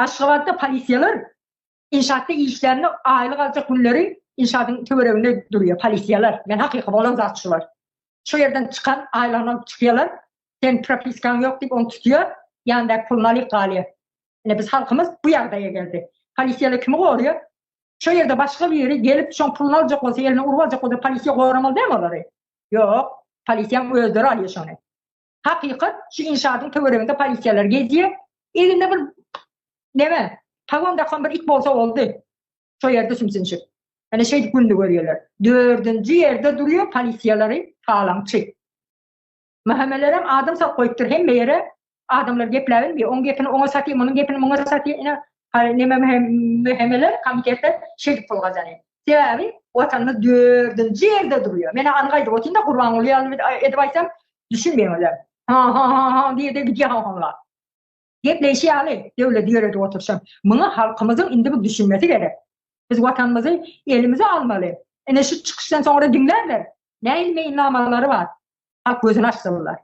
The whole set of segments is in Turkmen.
Aşgabatda polisiýalar inşaatda işlände aýlyk aljak günleri inşaatyň töwereginde durýar polisiýalar. Men hakyky bolan zat şular. Şu ýerden çykan aýlygyny alyp çykýarlar. Sen propiskaň ýok diýip ony tutýar, ýanyndaky puluny alyp galýar. Ine biz halkymyz bu ýagdaýa geldi. Polisiýalar kimi goraýar? Şo ýerde başga biri gelip şoň puluny aljak bolsa, eline urup aljak bolsa polisiýa goramaly dälmi olary? Ýok, polisiýaň özleri alýar şony. Hakykat şu inşaatyň töwereginde polisiýalar gezýär. Elinde bir neme, pagon dakan bir it bolsa boldy. Şo ýerde sümsünşip. Ene şeýdip gününi görýärler. Dördünji ýerde durýar polisiýalary talaňçy. MHM-lerem adam salyp goýupdyr hemme ýere. Adamlar gepläbilmeýär. Oň gepini oňa satýar, munuň gepini muňa satýar. Ine, neme MHM-ler, komitetler şeýdip pul gazanýar. Sebäbi Watanymyz dördünji ýerde durýar. Men anyk aýdyp otyryn-da, Gurbanguly ýaly edip aýtsam, düşünmeýärler. Ha ha ha ha diýe-de gidýär ha-ha-lap. Gepleýşi ýaly döwleti ýöredip oturyşam. Muňa halkymyzyň indi bir düşünmesi gerek. Biz Watanymyzy elimize almaly. Ine şu çykyşdan soňra diňlärler. Nähili meýilnamalary bar. Halk gözüni açsynlar.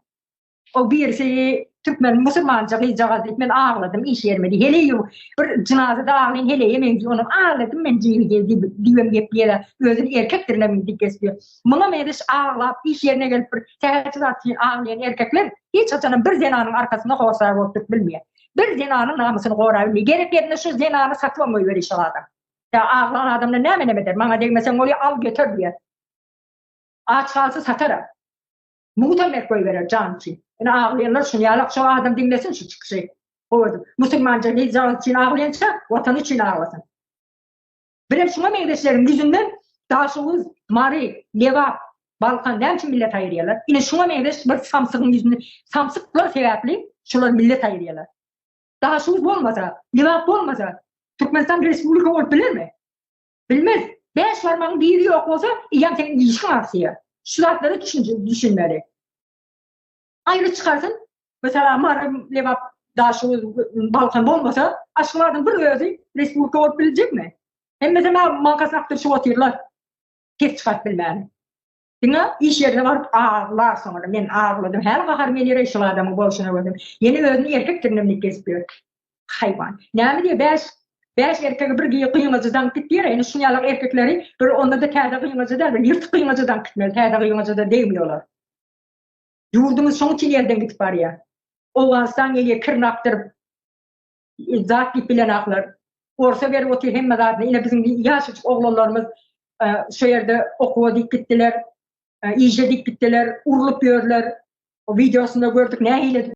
O birisi türkmen musulmanca gyzjagaz diýip men agladym iş ýerime diýip heleý bir jynazada aglaýan heleýe meňzeýär onam agladym men jigige diýibem gepleýär özüni erkekdirinem diýip gezip Muňa meňzeş aglap iş ýerine gelip bir sähelçe zat üçin aglaýan erkekler hiç haçanam bir zenanyň arkasynda hossar bolup durup bilmeýär. Bir zenanyň namysyny gorap bilmeýär. Gerek ýerinde şu zenany satybam goýberýär şol adam. Ýa aglan adamdan näme neme eder? Maňa degmeseň bolýar al göter diýer. Aç galsa sataram. Mugt berip goýberer jan üçin. Ine aglaýanlar şuny ýalak şo adam diňlesin şu çykyşy. Gowy edip. Musulmanca gyzjagaz üçin aglaýança watany üçin aglasyn. Birem şuňa meňzeşleriň ýüzünden Daşoguz, Mary, Lebap, Balkan näme üçin millet aýyrýarlar? Ine şuňa meňzeş bir samsygyň ýüzüni samsyklar sebäpli şular millet aýyrýarlar. Daşoguz bolmasa, Lebap bolmasa Türkmenistan respublika bolup bilermi? Bilmez. Bäş barmagyň biri ýok bolsa, eýýäm seniň işiň agsaýar. Şu zatlara düşünmeli. Aýry çykarsyn. Mesela Mary, Lebap, Daşoguz, Balkan bolmasa, Aşgabadyň bir özi respublika bolup biljekmi? Hemmesi maňkasyny akdyryşyp otyrlar. Ses çykaryp bilmän. Diňe iş ýerine baryp aglar soňra. Men agladym. Häli gaharym gelýär şol adamyň bolşuna görsem. Ýene özüni erkekdirinem diýip gezip ýör. Haýwan. Näme diýýär bäş bäş erkegi bir gyňajy daňyp git diýýär. Ýene şuň ýaly erkekleri bir onda-da täze gyňajy däl, bir ýyrtyk gyňajy daňyp gitmeli. Täze gyňaja-da degmiýär olar. Ýurdumyz şoň üçin elden gidip barýar. Owganystan gelýär kirini akdyryp zat diýip bilenaklar. Orsa berip otyr hemme zadyny. Ine biziň ýaşajyk oglanlarymyz şo ýerde okuwa diýip gitdiler, işe diýip gitdiler, urlup ýörler. O wideosynda gördük nähili edip.